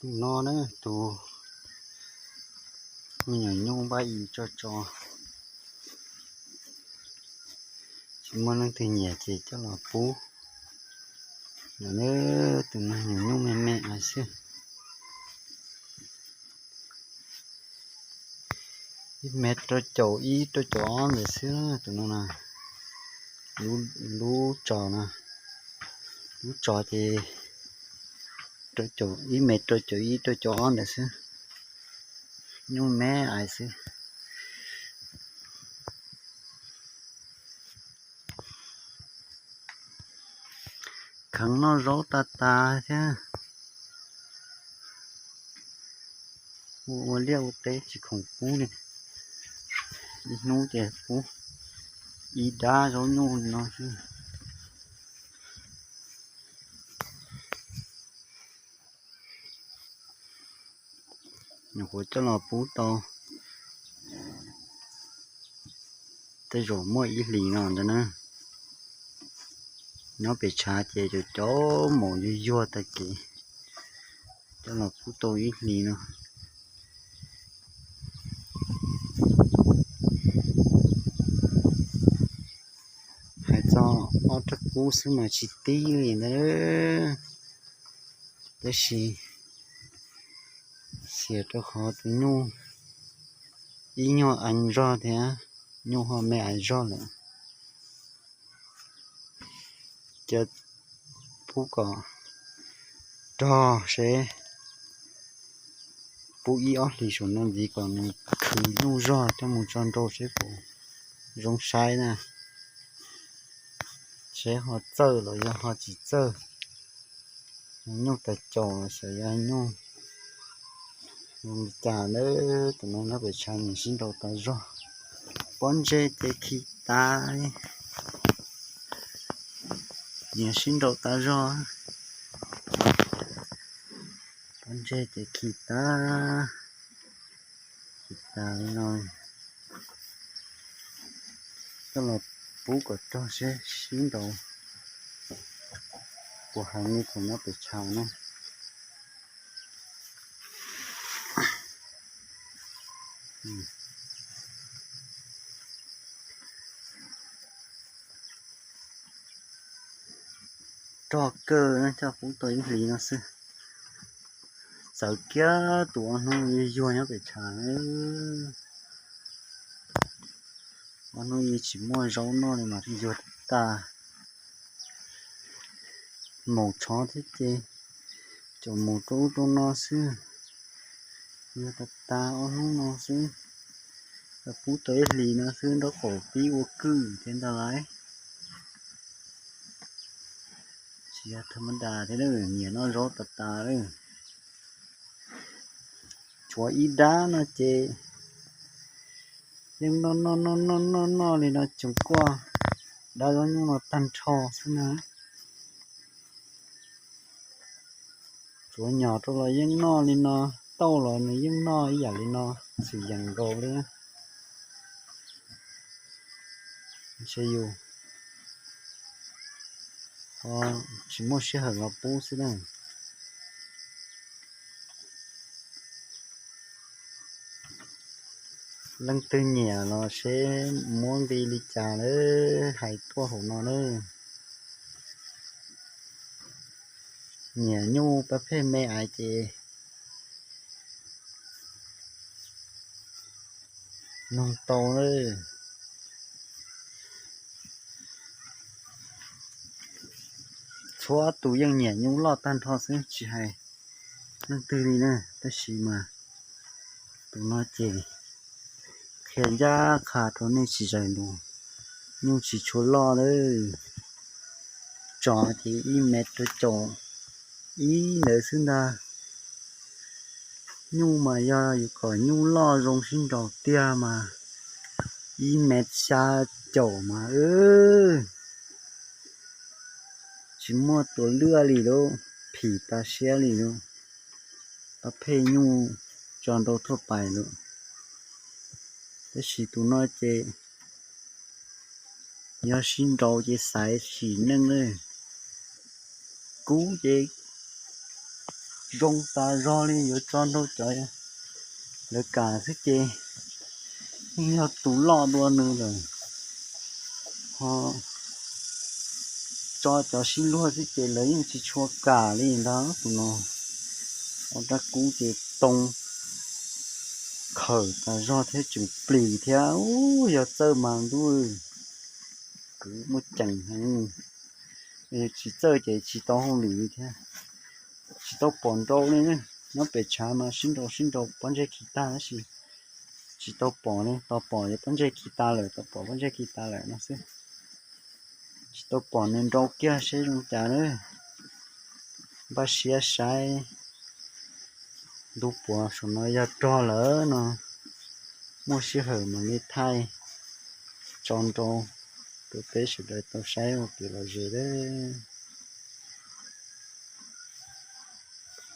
Tus no na, tus me nyuam nyuj npaj ib tso tso, tsis muaj leej twg nyiam ces coj los pub. Tus no nyuam nyuj me me xwb, ib mev rau caum ib rau caum ob ntawd xwb tus no na. Lub tso no, lub tso ces ib mev rau caum ib rau caum ob ntawd xwb, nyuj me ais xwb. Kheev noj zaub tas tas thiab, ua liaj ua teb tsis khoom pub li, ib hnub ces pub ib dab zaub nyuj no xwb. Nyuam qhuav coj los pub tau tej zaum muaj ib hlis no ntawd na. Nyob pem tshav ces cov cov maum yuag yuag tag kev, coj los pub tau ib hlis no. Hais txog ob rab kub xwb mas tsis tib li ntawd, tab sis xiam rau qhov tus nyuj ib nyuag ais zog thiab, nyuj ho me ais zog lawm. Cia pub kom rog seb, pub ib ob hlis saum no ntxiv kom nws khwv nyuj zog coj mus tso nrau seb puas zoo saib na, seb ho txawj los yog ho tsis txawj. Nyuj tas caum los xyov yog nyuj zoo li cas na. Tus no nyob pem tshav nyias sib nraus tas zog, pob ntseg ces khi tas, nyias sib nraus tas zog, pob ntseg ces khi tas, khi tas li no. Coj los pub kom rog seb sib nraus puas heev li thaum nyob pem tshav na. Rog kawg na, coj pub tau ib hlis no xwb. Txawv kiag tus ob hnub yuag yuag nyob pem tshav. Ob hnub yeej tsis muaj zaub noj li mas yuag tag. Maum tshov thiab ces caum mus rau ub rau no xwb. Yuag tag tag ob hnub no xwb. Pub tau ib hlis no xwb nraub qaum pib ua kwj thiab ntag lauj. Tsis yog tha ma das thiab, nyiam noj zaub tas tas lawm. Tshuav ib dab no ces yeej noj noj noj noj noj noj li no tsoos kuaj dab zaub nyuj no tag nrho xwb na. Tsuav nyom rau los yeej noj li no, tauj los nws yeej noj ib yam li no, txwm yeem nkaus li. Ntshe yus ho tsis muaj sij hawm los pub xwb na. Leej twg nyiam los seb muab nqi li cas lawm hais tuaj hauv no na. Nyiam nyuj pab phej me ais ces noog tau lawm. Txhua tus yeej nyiam nyuj loj tag nrho xwb tsis hais leej twg li na, tab sis mas tus no ces qhia ncaj qha rau nej tsis zais lus, nyuj tsis tshua loj lawm. Tso ces ib mev rau caum ib ntawd xwb ntag. Nyuj mas yog yus kom nyuj loj zoo sib nraus tiag mas ib mev xya caum mas tsis muaj tus luaj li lauj, phim tas siab li lauj. Pab phej nyuj tso nrau thuaj pais lauj. Tab sis tus no ces yog sib nraus ces xaiv sim neej na. Kub ces zoo tas zog li, yuav tso nrau cov lawv kam xwb ces yeej yog tus loj dua nws lawm. Ho tso cov sib luag xwb ces lawv yeej tsis tshua kam li ntag tus no. Ua rab kub ces too khawm tas zog thiab tseem plis thiab. Ub, yog txawj mas ntuj, kwv muaj ceem heev. Tsis txawj ces tsis tau hauj lwm thiab. Tsis tau pom nrau li, nyob pem tshav mas sib nrau sib nrau pob ntseg khi tag tab sis tsis tau pom li, tau pom yuav pob ntseg khi tas lawm, tau pom pob ntseg khi tas lawm no xwb. Tsis tau pom nws nrau kiag seb zoo cas na. Npaj siab saib ntu puav saum no yog rog lawm no, muaj sij hawm mam li thaij tso nrau rau peb sawv daws tau saib ua kev lom zem lawm.